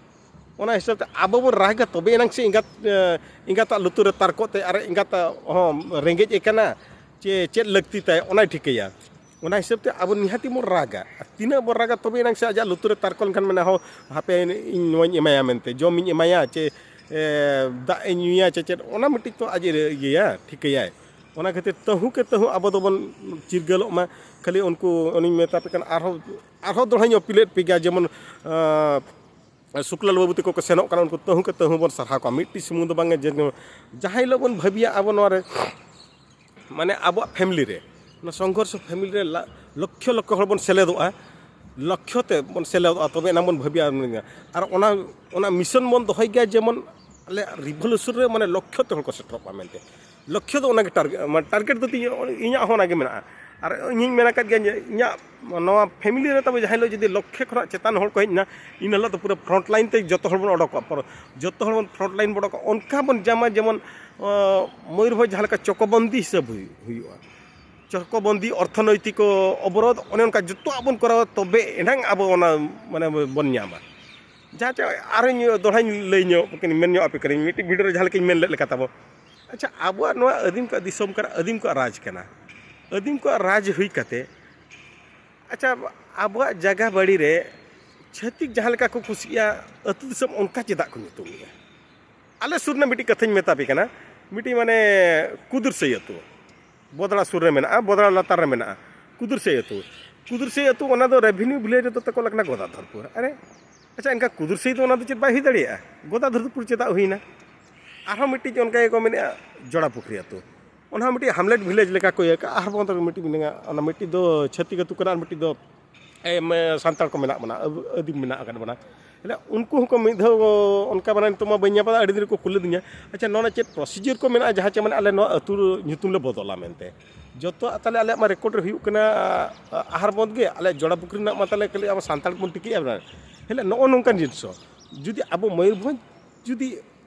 ᱚᱱᱟ ᱦᱤᱥᱟᱹᱵ ᱛᱮ ᱟᱵᱚ ᱵᱚᱱ ᱨᱟᱜᱟ, ᱛᱚᱵᱮ ᱮᱱᱟᱝ ᱥᱮ ᱮᱸᱜᱟᱛ, ᱮᱸᱜᱟᱛᱟᱜ ᱞᱩᱛᱩᱨ ᱨᱮ ᱛᱟᱨᱠᱚᱜ ᱛᱮ ᱟᱨ ᱮᱸᱜᱟᱛᱟᱜ ᱦᱚᱸ ᱨᱮᱸᱜᱮᱡ ᱮ ᱠᱟᱱᱟ ᱪᱮ ᱪᱮᱫ ᱞᱟᱹᱠᱛᱤ ᱛᱟᱭ, ᱚᱱᱟᱭ ᱴᱷᱤᱠᱟᱹᱭᱟ᱾ ᱚᱱᱟ ᱦᱤᱥᱟᱹᱵ ᱛᱮ ᱟᱵᱚ ᱱᱤᱦᱟᱹᱛᱤ ᱵᱚᱱ ᱨᱟᱜᱟ᱾ ᱟᱨ ᱛᱤᱱᱟᱹᱜ ᱵᱚᱱ ᱨᱟᱜᱟ, ᱛᱚᱵᱮ ᱮᱱᱟᱝ ᱥᱮ ᱟᱡᱟᱜ ᱞᱩᱛᱩᱨ ᱨᱮ ᱛᱟᱨᱠᱚ ᱞᱮᱱᱠᱷᱟᱱ ᱢᱮᱱᱟ, "ᱦᱚᱸ, ᱦᱟᱯᱮ, ᱤᱧ ᱱᱚᱣᱟᱧ ᱮᱢᱟᱭᱟ ᱢᱮᱱᱛᱮ, ᱡᱚᱢᱤᱧ ᱮᱢᱟᱭᱟ ᱪᱮ, ᱮ, ᱫᱟᱜ ᱤᱧ ᱧᱩᱭᱟ ᱪᱮ ᱪᱮᱫ", ᱚᱱᱟ ᱢᱤᱫᱴᱤᱡ ᱛᱚ ᱟᱡ ᱮ ᱤᱭᱟᱹᱭᱟ, ᱴᱷᱤᱠᱟᱹᱭᱟᱭ᱾ ᱚᱱᱟ ᱠᱷᱟᱹᱛᱤᱨ ᱛᱟᱹᱦᱩ ᱠᱮ ᱛᱟᱹᱦᱩ ᱟᱵᱚ ᱫᱚᱵᱚᱱ ᱪᱤᱨᱜᱟᱹᱞᱚᱜ ᱢᱟ᱾ ᱠᱷᱟᱹᱞᱤ ᱩᱱᱠᱩ, ᱩᱱᱤᱧ ᱢᱮᱛᱟ ᱯᱮ ᱠᱟᱱᱟ, ᱟᱨᱦᱚᱸ, ᱟᱨᱦᱚᱸ ᱫᱚᱦᱲᱟᱧ ᱚᱯᱤᱞᱮᱫ ᱯᱮ ᱜᱮᱭᱟ, ᱡᱮᱢᱚᱱ, ᱟᱸ, ᱥᱩᱠᱞᱟᱞ ᱵᱟᱹᱵᱩ ᱛᱟᱠᱚ ᱠᱚ ᱥᱮᱱᱚᱜ ᱠᱟᱱᱟ, ᱩᱱᱠᱩ ᱛᱟᱹᱦᱩ ᱠᱮ ᱛᱟᱹᱦᱩ ᱵᱚᱱ ᱥᱟᱨᱦᱟᱣ ᱠᱚᱣᱟ᱾ ᱢᱤᱫᱴᱤᱡ ᱥᱩᱢᱩᱝ ᱫᱚ ᱵᱟᱝ, ᱡᱮ ᱡᱟᱦᱟᱸ ᱦᱤᱞᱳᱜ ᱵᱚᱱ ᱵᱷᱟᱹᱵᱤᱭᱟ ᱟᱵᱚ ᱱᱚᱣᱟ ᱨᱮ, ᱢᱟᱱᱮ ᱟᱵᱚᱣᱟᱜ ᱯᱷᱮᱢᱤᱞᱤ ᱨᱮ, ᱚᱱᱟ ᱥᱚᱝᱜᱷᱚᱨᱥᱚ ᱯᱷᱮᱢᱤᱞᱤ ᱨᱮ ᱞᱟ-, ᱞᱚᱠᱷᱭᱚ ᱞᱚᱠᱷᱭᱚ ᱦᱚᱲ ᱵᱚᱱ ᱥᱮᱞᱮᱫᱚᱜᱼᱟ, ᱞᱚᱠᱷᱭᱚ ᱛᱮ ᱵᱚᱱ ᱥᱮᱞᱮᱫᱚᱜᱼᱟ, ᱛᱚᱵᱮ ᱮᱱᱟᱝ ᱵᱚᱱ ᱵᱷᱟᱹᱵᱤᱭᱟ᱾ ᱟᱨ ᱚᱱᱟ, ᱚᱱᱟ ᱢᱤᱥᱚᱱ ᱵᱚᱱ ᱫᱚᱦᱚᱭ ᱜᱮᱭᱟ, ᱡᱮᱢᱚᱱ ᱟᱞᱮᱭᱟᱜ ᱨᱤᱵᱷᱚᱞᱩᱥᱚᱱ ᱨᱮ ᱢᱟᱱᱮ ᱞᱚᱠᱷᱭᱚ ᱛᱮ ᱦᱚᱲ ᱠᱚ ᱥᱮᱴᱮᱨᱚᱜ ᱢᱟ ᱢᱮᱱᱛᱮ᱾ ᱞᱚᱠᱠᱷᱚ ᱫᱚ ᱚᱱᱟᱜᱮ ᱴᱟᱨᱜᱮᱴ, ᱢᱟᱱᱮ ᱴᱟᱨᱜᱮᱴ ᱫᱚ ᱛᱤᱧ, ᱤᱧᱟᱹᱜ ᱦᱚᱸ ᱚᱱᱟᱜᱮ ᱢᱮᱱᱟᱜᱼᱟ᱾ ᱟᱨ ᱤᱧᱤᱧ ᱢᱮᱱ ᱟᱠᱟᱫ ᱜᱮᱭᱟ ᱡᱮ ᱤᱧᱟᱹᱜ ᱱᱚᱣᱟ ᱯᱷᱮᱢᱤᱞᱤ ᱨᱮ ᱛᱟᱵᱚ ᱡᱟᱦᱟᱸ ᱦᱤᱞᱳᱜ ᱡᱩᱫᱤ ᱞᱚᱠᱠᱷᱮ ᱠᱷᱚᱱᱟᱜ ᱪᱮᱛᱟᱱ ᱦᱚᱲ ᱠᱚ ᱦᱮᱡ ᱮᱱᱟ, ᱤᱱᱟᱹ ᱦᱤᱞᱳᱜ ᱫᱚ ᱯᱩᱨᱟᱹ ᱯᱷᱨᱚᱱᱴ ᱞᱟᱭᱤᱱ ᱛᱮ ᱡᱚᱛᱚ ᱦᱚᱲ ᱵᱚᱱ ᱚᱰᱚᱠᱚᱜᱼᱟ, ᱯᱩᱨᱟᱹ ᱡᱚᱛᱚ ᱦᱚᱲ ᱵᱚᱱ ᱯᱷᱨᱚᱱᱴ ᱞᱟᱭᱤᱱ ᱵᱚᱱ ᱚᱰᱚᱠᱚᱜᱼᱟ᱾ ᱚᱱᱠᱟ ᱵᱚᱱ ᱡᱟᱢᱟ ᱡᱮᱢᱚᱱ, ᱟᱸ, ᱢᱚᱭᱩᱨᱵᱷᱚᱸᱡᱽ ᱡᱟᱦᱟᱸ ᱞᱮᱠᱟ ᱪᱚᱠᱚᱵᱚᱱᱫᱤ ᱦᱤᱥᱟᱹᱵ ᱦᱩᱭ-, ᱦᱩᱭᱩᱜᱼᱟ, ᱪᱚᱠᱚᱵᱚᱱᱫᱤ, ᱚᱨᱛᱷᱚᱱᱳᱭᱛᱤᱠ ᱚᱵᱚᱨᱳᱫᱷ, ᱚᱱᱮ ᱚᱱᱠᱟ ᱡᱚᱛᱚᱣᱟᱜ ᱵᱚᱱ ᱠᱚᱨᱟᱣᱟ, ᱛᱚᱵᱮ ᱮᱱᱟᱝ ᱟᱵᱚ ᱚᱱᱟ ᱢᱟᱱᱮ ᱵᱚᱱ ᱧᱟᱢᱟ᱾ ᱡᱟᱦᱟᱸ ᱪᱮ ᱟᱨᱦᱚᱸᱧ ᱫᱚᱦᱲᱟᱧ ᱞᱟᱹᱭ ᱧᱚᱜ ᱟᱯᱮ ᱠᱟᱹᱱᱟᱹᱧ, ᱢᱮᱱ ᱧᱚᱜ ᱟᱯᱮ ᱠᱟᱹᱱᱟᱹᱧ, ᱢᱤᱫᱴᱤᱡ ᱵᱷᱤᱰᱤᱭᱳ ᱨᱮ ᱡᱟᱦᱟᱸ ᱞᱮᱠᱟᱧ ᱢᱮᱱ ᱞᱮᱫ ᱞᱮᱠᱟ ᱛᱟᱵᱚ, ᱟᱪᱪᱷᱟ, ᱟᱵᱚᱣᱟᱜ ᱱᱚᱣᱟ ᱟᱹᱫᱤᱢ ᱠᱚᱣᱟᱜ ᱫᱤᱥᱚᱢ ᱠᱟᱱᱟ, ᱟᱹᱫᱤᱢ ᱠᱚᱣᱟᱜ ᱨᱟᱡᱽ ᱠᱟᱱᱟ, ᱟᱹᱫᱤᱢ ᱠᱚᱣᱟᱜ ᱨᱟᱡᱽ ᱦᱩᱭ ᱠᱟᱛᱮ, ᱟᱪᱪᱷᱟ, ᱟᱵᱚᱣᱟᱜ ᱡᱟᱭᱜᱟ ᱵᱟᱹᱲᱤ ᱨᱮ ᱪᱷᱟᱹᱛᱤᱠ ᱡᱟᱦᱟᱸ ᱞᱮᱠᱟ ᱠᱚ ᱠᱩᱥᱤᱭᱟᱜᱼᱟ, ᱟᱹᱛᱩ ᱫᱤᱥᱚᱢ ᱚᱱᱠᱟ ᱪᱮᱫᱟᱜ ᱠᱚ ᱧᱩᱛᱩᱢᱮᱜᱼᱟ? ᱟᱞᱮ ᱥᱩᱨ ᱨᱮᱱᱟᱜ ᱢᱤᱫᱴᱤᱡ ᱠᱟᱛᱷᱟᱧ ᱢᱮᱛᱟ ᱯᱮ ᱠᱟᱱᱟ, ᱢᱤᱫᱴᱤᱡ ᱢᱟᱱᱮ ᱠᱩᱫᱩᱨᱥᱟᱹᱭ ᱟᱹᱛᱩ, ᱵᱚᱫᱲᱟ ᱥᱩᱨ ᱨᱮ ᱢᱮᱱᱟᱜᱼᱟ, ᱵᱚᱫᱲᱟ ᱞᱟᱛᱟᱨ ᱨᱮ ᱢᱮᱱᱟᱜᱼᱟ, ᱠᱩᱫᱩᱨᱥᱟᱹᱭ ᱟᱹᱛᱩ᱾ ᱠᱩᱫᱩᱨᱥᱟᱹᱭ ᱟᱹᱛᱩ, ᱚᱱᱟ ᱫᱚ ᱨᱮᱵᱷᱮᱱᱤᱭᱩ ᱵᱷᱤᱞᱮᱡᱽ ᱨᱮᱫᱚ ᱛᱟᱠᱚ ᱞᱮᱠᱟᱱᱟ ᱜᱳᱫᱟᱫᱷᱚᱨᱯᱩᱨ᱾ ᱟᱨᱮ, ᱟᱪᱪᱷᱟ, ᱮᱱᱠᱷᱟᱱ ᱠᱩᱫᱩᱨᱥᱟᱹᱭ ᱫᱚ ᱚᱱᱟ ᱫᱚ ᱪᱮᱫ ᱵᱟᱭ ᱦᱩᱭ ᱫᱟᱲᱮᱭᱟᱜᱼᱟ? ᱜᱳᱫᱟᱫᱷᱚᱨᱯᱩᱨ ᱪᱮᱫᱟᱜ ᱦᱩᱭᱱᱟ? ᱟᱨᱦᱚᱸ ᱢᱤᱫᱴᱤᱡ ᱚᱱᱠᱟ ᱜᱮᱠᱚ ᱢᱮᱱᱮᱫᱼᱟ, ᱡᱚᱲᱟ ᱯᱩᱠᱷᱨᱤ ᱟᱹᱛᱩ᱾ ᱚᱱᱟ ᱦᱚᱸ ᱢᱤᱫᱴᱤᱡ ᱦᱟᱢᱞᱮᱴ ᱵᱷᱤᱞᱮᱡᱽ ᱞᱮᱠᱟ ᱠᱚ ᱤᱭᱟᱹ ᱠᱟᱜᱼᱟ᱾ ᱟᱨᱦᱚᱸ ᱚᱱᱛᱮ ᱨᱮ ᱢᱤᱫᱴᱤᱡ ᱢᱮᱱᱟᱜᱼᱟ, ᱚᱱᱟ ᱢᱤᱫᱴᱤᱡ ᱫᱚ ᱪᱷᱟᱹᱛᱤᱠ ᱟᱹᱛᱩ ᱠᱟᱱᱟ, ᱟᱨ ᱢᱤᱫᱴᱤᱡ ᱫᱚ ᱮᱢ, ᱥᱟᱱᱛᱟᱲ ᱠᱚ ᱢᱮᱱᱟᱜ ᱵᱚᱱᱟ, ᱟᱹᱫᱤᱢ ᱢᱮᱱᱟᱜ ᱟᱠᱟᱫ ᱵᱚᱱᱟ᱾ ᱛᱟᱦᱞᱮ ᱩᱱᱠᱩ ᱦᱚᱸᱠᱚ ᱢᱤᱫ ᱫᱷᱟᱣ ᱚᱱᱠᱟ ᱢᱟᱱᱮ ᱱᱤᱛᱚᱜ ᱢᱟ ᱵᱟᱹᱧ ᱧᱟᱯᱟᱢᱟ, ᱟᱹᱰᱤ ᱫᱤᱱ ᱨᱮᱠᱚ ᱠᱩᱞᱤ ᱫᱤᱧᱟ, "ᱟᱪᱪᱷᱟ, ᱱᱚᱣᱟ ᱪᱮᱫ ᱯᱨᱚᱥᱤᱡᱟᱨ ᱠᱚ ᱢᱮᱱᱟᱜᱼᱟ ᱡᱟᱦᱟᱸ ᱪᱮ ᱢᱟᱱᱮ ᱟᱞᱮ ᱱᱚᱣᱟ ᱟᱹᱛᱩ ᱧᱩᱛᱩᱢ ᱞᱮ ᱵᱚᱫᱚᱞᱟ ᱢᱮᱱᱛᱮ?" ᱡᱚᱛᱚᱣᱟᱜ ᱛᱟᱦᱞᱮ ᱟᱞᱮᱭᱟᱜ ᱢᱟ ᱨᱮᱠᱚᱨᱰ ᱨᱮ ᱦᱩᱭᱩᱜ ᱠᱟᱱᱟ ᱟᱦᱟᱨ ᱵᱚᱸᱫᱽ ᱜᱮ, ᱟᱞᱮᱭᱟᱜ ᱡᱚᱲᱟ ᱯᱩᱠᱷᱨᱤ ᱨᱮᱱᱟᱜ ᱢᱟ ᱛᱟᱦᱞᱮ ᱠᱷᱟᱹᱞᱤ ᱟᱵᱚ ᱥᱟᱱᱛᱟᱲ ᱜᱮᱵᱚᱱ ᱴᱤᱠᱤᱜᱼᱟ᱾ ᱛᱟᱦᱞᱮ ᱱᱚᱜᱼᱚ ᱱᱚᱝᱠᱟᱱ ᱡᱤᱱᱤᱥ ᱦᱚᱸ ᱡᱩᱫᱤ ᱟᱵᱚ ᱢᱚᱭᱩᱨᱵᱷᱚᱸᱡᱽ ᱡᱩᱫᱤ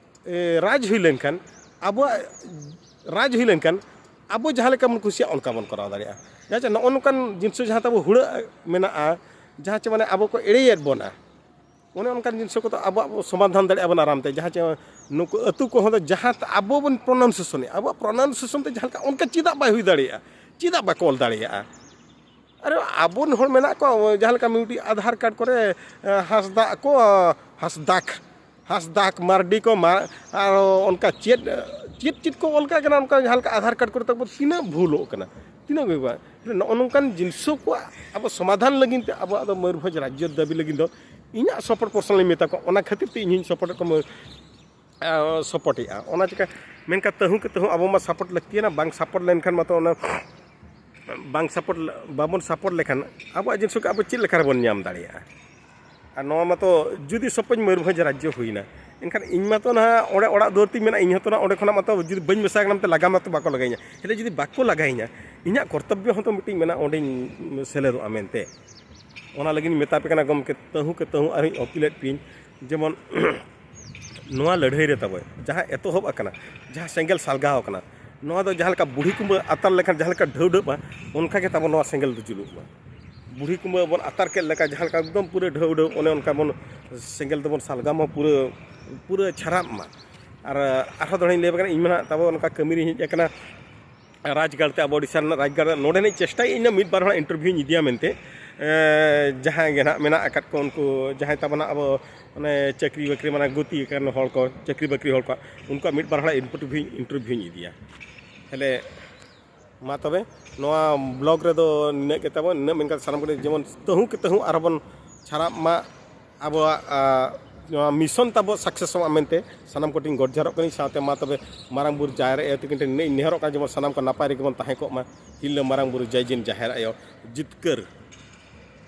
ᱮ, ᱨᱟᱡᱽ ᱦᱩᱭ ᱞᱮᱱᱠᱷᱟᱱ, ᱟᱵᱚᱣᱟᱜ ᱨᱟᱡᱽ ᱦᱩᱭ ᱞᱮᱱᱠᱷᱟᱱ, ᱟᱵᱚ ᱡᱟᱦᱟᱸ ᱞᱮᱠᱟ ᱵᱚᱱ ᱠᱩᱥᱤᱭᱟᱜᱼᱟ ᱚᱱᱠᱟ ᱵᱚᱱ ᱠᱚᱨᱟᱣ ᱫᱟᱲᱮᱭᱟᱜᱼᱟ᱾ ᱡᱟᱦᱟᱸ ᱪᱮ ᱱᱚᱜᱼᱚ ᱱᱚᱝᱠᱟᱱ ᱡᱤᱱᱤᱥ ᱡᱟᱦᱟᱸ ᱛᱟᱵᱚ ᱦᱩᱲᱟᱹᱜ ᱢᱮᱱᱟᱜᱼᱟ, ᱡᱟᱦᱟᱸ ᱪᱮ ᱢᱟᱱᱮ ᱟᱵᱚ ᱠᱚ ᱮᱲᱮᱭᱮᱫ ᱵᱚᱱᱟ, ᱚᱱᱮ ᱚᱱᱠᱟᱱ ᱡᱤᱱᱤᱥ ᱠᱚᱫᱚ ᱟᱵᱚᱣᱟᱜ ᱵᱚ ᱥᱚᱢᱟᱫᱷᱟᱱ ᱫᱟᱲᱮᱭᱟᱜᱼᱟ ᱵᱚᱱ ᱟᱨᱟᱢ ᱛᱮ᱾ ᱡᱟᱦᱟᱸ ᱪᱮ ᱱᱩᱠᱩ ᱟᱹᱛᱩ ᱠᱚᱦᱚᱸ ᱫᱚ ᱡᱟᱦᱟᱸ ᱛ-, ᱟᱵᱚ ᱵᱚᱱ ᱯᱨᱚᱱᱟᱣᱩᱱᱥᱤᱭᱮᱥᱚᱱᱮᱫᱼᱟ, ᱟᱵᱚᱣᱟᱜ ᱯᱨᱚᱱᱟᱣᱩᱱᱥᱤᱭᱮᱥᱚᱱ ᱛᱮ ᱡᱟᱦᱟᱸ ᱞᱮᱠᱟ ᱚᱱᱠᱟ ᱪᱮᱫᱟᱜ ᱵᱟᱭ ᱦᱩᱭ ᱫᱟᱲᱮᱭᱟᱜᱼᱟ, ᱪᱮᱫᱟᱜ ᱵᱟᱠᱚ ᱚᱞ ᱫᱟᱲᱮᱭᱟᱜᱼᱟ? ᱟᱨᱮ, ᱟᱵᱚᱨᱮᱱ ᱦᱚᱲ ᱢᱮᱱᱟᱜ ᱠᱚᱣᱟ, ᱡᱟᱦᱟᱸ ᱞᱮᱠᱟ ᱢᱤᱫᱴᱤᱡ ᱟᱫᱷᱟᱨ ᱠᱟᱨᱰ ᱠᱚᱨᱮ, ᱮ, ᱦᱟᱸᱥᱫᱟᱜ ᱠᱚ, ᱦᱟᱸᱥᱫᱟᱜ, ᱦᱟᱸᱥᱫᱟᱜ, ᱢᱟᱨᱰᱤ ᱠᱚ, ᱢᱟ-, ᱟᱨ ᱚᱱᱠᱟ ᱪᱮᱫ, ᱪᱮᱫ, ᱪᱮᱫ ᱠᱚ ᱚᱞ ᱠᱟᱜ ᱠᱟᱱᱟ, ᱚᱱᱠᱟ ᱡᱟᱦᱟᱸ ᱞᱮᱠᱟ ᱟᱫᱷᱟᱨ ᱠᱟᱨᱰ ᱠᱚᱨᱮ ᱛᱟᱵᱚ ᱛᱤᱱᱟᱹᱜ ᱵᱷᱩᱞᱚᱜ ᱠᱟᱱᱟ, ᱛᱤᱱᱟᱹᱜ ᱵᱮᱵᱟᱨ᱾ ᱱᱚᱜᱼᱚ ᱱᱚᱝᱠᱟᱱ ᱡᱤᱱᱤᱥ ᱠᱚ ᱟᱵᱚ ᱥᱚᱢᱟᱫᱷᱟᱱ ᱞᱟᱹᱜᱤᱫ ᱛᱮ ᱟᱵᱚᱣᱟᱜ ᱫᱚ ᱢᱚᱭᱩᱨᱵᱷᱚᱸᱡᱽ ᱨᱟᱡᱽᱡᱚ ᱫᱟᱹᱵᱤ ᱞᱟᱹᱜᱤᱫ ᱫᱚ ᱤᱧᱟᱹᱜ ᱥᱟᱯᱳᱨᱴ ᱯᱟᱨᱥᱚᱱᱟᱞᱤᱧ ᱢᱮᱛᱟ ᱠᱚᱣᱟ, ᱚᱱᱟ ᱠᱷᱟᱹᱛᱤᱨ ᱛᱮ ᱤᱧ ᱦᱚᱸᱧ ᱥᱟᱯᱳᱨᱴᱮᱫ ᱠᱚᱣᱟ᱾ ᱥᱟᱯᱳᱨᱴᱮᱜᱼᱟ᱾ ᱚᱱᱟ ᱪᱤᱠᱟ ᱢᱮᱱᱠᱷᱟᱱ ᱛᱟᱹᱦᱩ ᱠᱮ ᱛᱟᱹᱦᱩ ᱟᱵᱚ ᱢᱟ ᱥᱟᱯᱳᱨᱴ ᱞᱟᱹᱠᱛᱤᱭᱟᱱᱟ, ᱵᱟᱝ ᱥᱟᱯᱳᱨᱴ ᱞᱮᱱᱠᱷᱟᱱ ᱢᱟᱛᱚ ᱚᱱᱟ ᱵᱟᱝ ᱥᱟᱯᱳᱨᱴ, ᱵᱟᱵᱚᱱ ᱥᱟᱯᱳᱨᱴ ᱞᱮᱠᱷᱟᱱ ᱟᱵᱚᱣᱟᱜ ᱡᱤᱱᱤᱥ ᱠᱚ ᱟᱵᱚ ᱪᱮᱫ ᱞᱮᱠᱟ ᱨᱮᱵᱚᱱ ᱧᱟᱢ ᱫᱟᱲᱮᱭᱟᱜᱼᱟ? ᱟᱨ ᱱᱚᱣᱟ ᱢᱟᱛᱚ ᱡᱩᱫᱤ ᱥᱚᱯᱳᱡᱽ ᱢᱚᱭᱩᱨᱵᱷᱚᱸᱡᱽ ᱨᱟᱡᱽᱡᱚ ᱦᱩᱭᱱᱟ, ᱮᱱᱠᱷᱟᱱ ᱤᱧ ᱢᱟᱛᱚ ᱱᱟᱦᱟᱜ ᱚᱸᱰᱮ ᱚᱲᱟᱜ ᱫᱩᱣᱟᱹᱨ ᱛᱤᱧ ᱢᱮᱱᱟᱜᱼᱟ, ᱤᱧ ᱦᱚᱸᱛᱚ ᱱᱟᱦᱟᱜ ᱚᱸᱰᱮ ᱠᱷᱚᱱᱟᱜ ᱢᱟᱛᱚ ᱡᱩᱫᱤ ᱵᱟᱹᱧ ᱢᱮᱥᱟ ᱠᱟᱱᱟ ᱢᱮᱱᱛᱮ ᱞᱟᱜᱟ ᱢᱟᱛᱚ ᱵᱟᱠᱚ ᱞᱟᱜᱟᱭᱤᱧᱟ᱾ ᱦᱮᱞᱮ ᱡᱩᱫᱤ ᱵᱟᱠᱚ ᱞᱟᱜᱟᱭᱤᱧᱟ, ᱤᱧᱟᱹᱜ ᱠᱚᱨᱛᱚᱵᱵᱚ ᱦᱚᱸᱛᱚ ᱢᱤᱫᱴᱤᱡ ᱢᱮᱱᱟᱜᱼᱟ, ᱚᱸᱰᱮᱧ ᱥᱮᱞᱮᱫᱚᱜᱼᱟ ᱢᱮᱱᱛᱮ᱾ ᱚᱱᱟ ᱞᱟᱹᱜᱤᱫ ᱤᱧ ᱢᱮᱛᱟ ᱯᱮ ᱠᱟᱱᱟ ᱜᱚᱢᱠᱮ, ᱛᱟᱹᱦᱩ ᱠᱮ ᱛᱟᱹᱦᱩ ᱟᱨᱦᱚᱸᱧ ᱟᱹᱯᱤᱞᱮᱫ ᱯᱮᱭᱟᱹᱧ, ᱡᱮᱢᱚᱱ ᱱᱚᱣᱟ ᱞᱟᱹᱲᱦᱟᱹᱭ ᱨᱮ ᱛᱟᱵᱚ ᱡᱟᱦᱟᱸ ᱮᱛᱚᱦᱚᱵ ᱟᱠᱟᱱᱟ, ᱡᱟᱦᱟᱸ ᱥᱮᱸᱜᱮᱞ ᱥᱟᱞᱜᱟᱣ ᱟᱠᱟᱱᱟ, ᱱᱚᱣᱟ ᱫᱚ ᱡᱟᱦᱟᱸ ᱞᱮᱠᱟ ᱵᱩᱲᱦᱤ ᱠᱩᱢᱵᱟᱹ ᱟᱛᱟᱨ ᱞᱮᱠᱷᱟᱱ ᱡᱟᱦᱟᱸ ᱞᱮᱠᱟ ᱰᱷᱟᱹᱣᱰᱷᱟᱹᱜᱼᱟ, ᱚᱱᱠᱟ ᱜᱮ ᱛᱟᱵᱚ ᱱᱚᱣᱟ ᱥᱮᱸᱜᱮᱞ ᱫᱚ ᱡᱩᱞᱩᱜ ᱢᱟ᱾ ᱵᱩᱲᱦᱤ ᱠᱩᱢᱵᱟᱹ ᱵᱚᱱ ᱟᱛᱟᱨ ᱠᱮᱫ ᱞᱮᱠᱟ ᱡᱟᱦᱟᱸ ᱞᱮᱠᱟ ᱮᱠᱫᱚᱢ ᱯᱩᱨᱟᱹ ᱰᱷᱟᱹᱣᱰᱷᱟᱹᱣ, ᱚᱱᱮ ᱚᱱᱠᱟ ᱵᱚᱱ ᱥᱮᱸᱜᱮᱞ ᱫᱚᱵᱚᱱ ᱥᱟᱞᱜᱟᱣ ᱢᱟ ᱯᱩᱨᱟᱹ, ᱯᱩᱨᱟᱹ ᱪᱷᱟᱨᱟᱜ ᱢᱟ᱾ ᱟᱨ ᱟᱨᱦᱚᱸ ᱫᱚᱲᱦᱟᱧ ᱞᱟᱹᱭ ᱟᱯᱮ ᱠᱟᱱᱟ, ᱤᱧ ᱢᱟ ᱱᱟᱦᱟᱜ ᱛᱟᱵᱚ ᱚᱱᱠᱟ ᱠᱟᱹᱢᱤ ᱨᱤᱧ ᱦᱮᱡ ᱟᱠᱟᱱᱟ, ᱨᱟᱡᱽᱜᱟᱲ ᱛᱮ, ᱟᱵᱚ ᱳᱰᱤᱥᱟ ᱨᱮᱱᱟᱜ ᱨᱟᱡᱽᱜᱟᱲ ᱨᱮ᱾ ᱱᱚᱰᱮᱱᱤᱡ ᱪᱮᱥᱴᱟᱭᱟ ᱤᱧ ᱢᱤᱫ ᱵᱟᱨ ᱦᱚᱲᱟᱜ ᱤᱱᱴᱟᱨᱵᱷᱤᱭᱩᱧ ᱤᱫᱤᱭᱟ ᱢᱮᱱᱛᱮ, ᱮ, ᱡᱟᱦᱟᱸᱭ ᱜᱮ ᱱᱟᱦᱟᱜ ᱢᱮᱱᱟᱜ ᱟᱠᱟᱫ ᱠᱚ, ᱩᱱᱠᱩ ᱡᱟᱦᱟᱸᱭ ᱛᱟᱵᱚ ᱱᱟᱦᱟᱜ ᱟᱵᱚ ᱚᱱᱮ ᱪᱟᱹᱠᱨᱤ ᱵᱟᱹᱠᱨᱤ, ᱢᱟᱱᱮ ᱜᱩᱛᱤ ᱟᱠᱟᱱ ᱦᱚᱲ ᱠᱚ, ᱪᱟᱹᱠᱨᱤ ᱵᱟᱹᱠᱨᱤ ᱦᱚᱲ ᱠᱚᱣᱟᱜ, ᱩᱱᱠᱩᱣᱟᱜ ᱢᱤᱫ ᱵᱟᱨ ᱦᱚᱲᱟᱜ ᱤᱱᱴᱟᱨᱵᱷᱤᱭᱩ, ᱤᱱᱴᱟᱨᱵᱷᱤᱭᱩᱧ ᱤᱫᱤᱭᱟ᱾ ᱛᱟᱦᱞᱮ ᱢᱟ ᱛᱚᱵᱮ, ᱱᱚᱣᱟ ᱵᱞᱚᱜ ᱨᱮᱫᱚ ᱱᱤᱱᱟᱹᱜ ᱜᱮ ᱛᱟᱵᱚᱱ, ᱱᱤᱱᱟᱹᱜ ᱢᱮᱱ ᱠᱟᱛᱮ ᱥᱟᱱᱟᱢ ᱠᱚ ᱡᱮᱢᱚᱱ ᱛᱟᱹᱦᱩ ᱠᱮ ᱛᱟᱹᱦᱩ ᱟᱨᱦᱚᱸ ᱵᱚᱱ ᱪᱷᱟᱨᱟᱜ ᱢᱟ, ᱟᱵᱚᱣᱟᱜ, ᱟ, ᱱᱚᱣᱟ ᱢᱤᱥᱚᱱ ᱛᱟᱵᱚ ᱥᱟᱠᱥᱮᱥᱚᱜ ᱢᱟ ᱢᱮᱱᱛᱮ ᱥᱟᱱᱟᱢ ᱠᱚᱴᱷᱮᱱ ᱜᱚᱰ ᱡᱚᱦᱟᱨᱚᱜ ᱠᱟᱹᱱᱟᱹᱧ᱾ ᱥᱟᱶᱛᱮ ᱢᱟ ᱛᱚᱵᱮ ᱢᱟᱨᱟᱝ ᱵᱩᱨᱩ ᱡᱟᱦᱮᱨ ᱟᱭᱳ ᱛᱟᱹᱠᱤᱱ ᱴᱷᱮᱱ ᱱᱤᱱᱟᱹᱜ ᱤᱧ ᱱᱮᱦᱚᱨᱚᱜ ᱠᱟᱱᱟ, ᱡᱮᱢᱚᱱ ᱥᱟᱱᱟᱢ ᱠᱚ ᱱᱟᱯᱟᱭ ᱨᱮᱜᱮ ᱵᱚᱱ ᱛᱟᱦᱮᱸ ᱠᱚᱜ ᱢᱟ᱾ ᱦᱤᱨᱞᱟᱹ ᱢᱟᱨᱟᱝ ᱵᱩᱨᱩ ᱡᱟᱭ ᱡᱤᱱ ᱡᱟᱦᱮᱨ ᱟᱭᱳ ᱡᱤᱛᱠᱟᱹᱨ